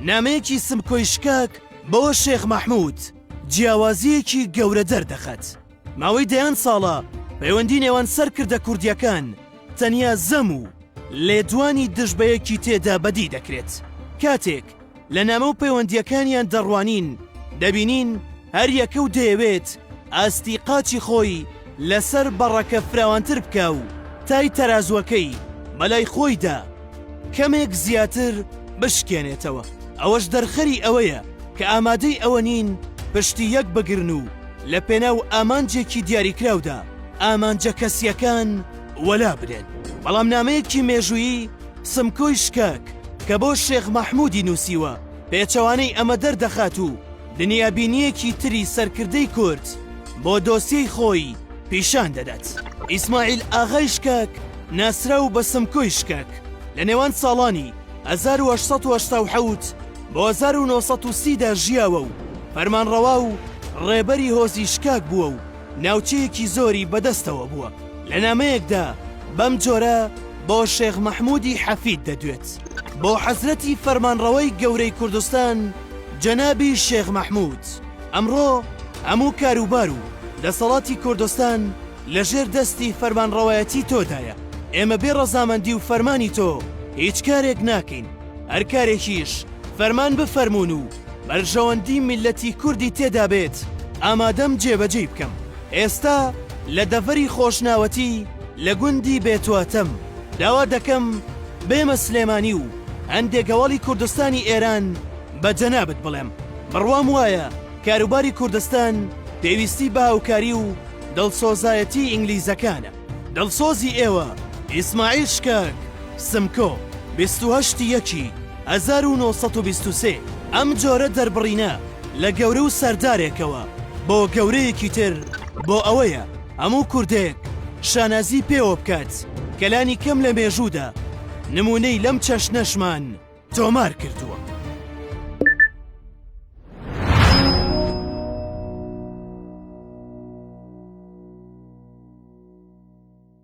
نامەیەکی سمکۆی شکاک بۆ شێخ مەحموود جیاوازییەکی گەورە دەردەخات. ماوەی دەیان ساڵە پەیوەندی نێوان سەرکردە کوردییەکان تەنیا زەم و لێدوانی دژ بەیەکی تێدا بەدی دەکرێت. کاتێک لە نامە و پەیوەندییەکانیان دەڕوانین، دەبینین هەر یەکە و دەیەوێت ئاستی قاچی خۆی لەسەر بەڕەکە فراوانتر بکا و تای تەرازووەکەی بەلای خۆیدا کەمێک زیاتر بشکێنێتەوە. ئەوەش دەرخەری ئەوەیە کە ئامادەی ئەوە نین پشتی یەک بگرن و لە پێناو ئامانجێکی دیاریکراودا ئامانجە کەسییەکان وەلا بنێن. بەڵام نامەیەکی مێژوویی سمکۆی شکاک کە بۆ شێخ مەحموودی نووسیوە، پێچەوانەی ئەمە دەردەخات و دنیابینییەکی تری سەرکردەی کورد بۆ دۆسیەی خۆی پیشان دەدات. ئیسماعیل ئاغای شکاک ناسراو بە سمکۆی شکاک لە نێوان ساڵانی 1887 بۆ 1930 دا ژیاوە و فەرمانڕەوا و ڕێبەری هۆزی شکاک بووە و ناوچەیەکی زۆری بەدەستەوە بووە. لە نامەیەکدا بەم جۆرە بۆ شێخ مەحموودی حەفید دەدوێت، بۆ حەزرەتی فەرمانڕەوای گەورەی کوردستان جەنابی شێخ مەحموود، ئەمڕۆ هەموو کاروبار و دەسەڵاتی کوردستان لە ژێر دەستی فەرمانڕەوایەتی تۆدایە، ئێمە بێ ڕەزامەندی و فەرمانی تۆ هیچ کارێک ناکەین، هەر کارێکیش فەرمان بفەرموون و بەرژەوەندی میللەتی کوردی تێدا بێت ئامادەم جێبەجێی بکەم. ئێستا لە دەڤەری خۆشناوەتی لە گوندی بێتواتەم، داوا دەکەم بێمە سلێمانی و هەندێک هەواڵی کوردستانی ئێران بە جەنابت بڵێم. بڕوام وایە کاروباری کوردستان پێویستی بە هاوکاری و دڵسۆزایەتی ئینگلیزەکانە. دڵسۆزی ئێوە، ئیسماعیل شکاک، سمکۆ، 28 ی یەکی 1923. ئەم جۆرە دەربڕینە لە گەورە و سەردارێکەوە بۆ گەورەیەکی تر بۆ ئەوەیە هەموو کوردێک شانازی پێوە بکات کە لانی کەم لە مێژوودا نموونەی لەم چەشنەشمان تۆمار کردووە.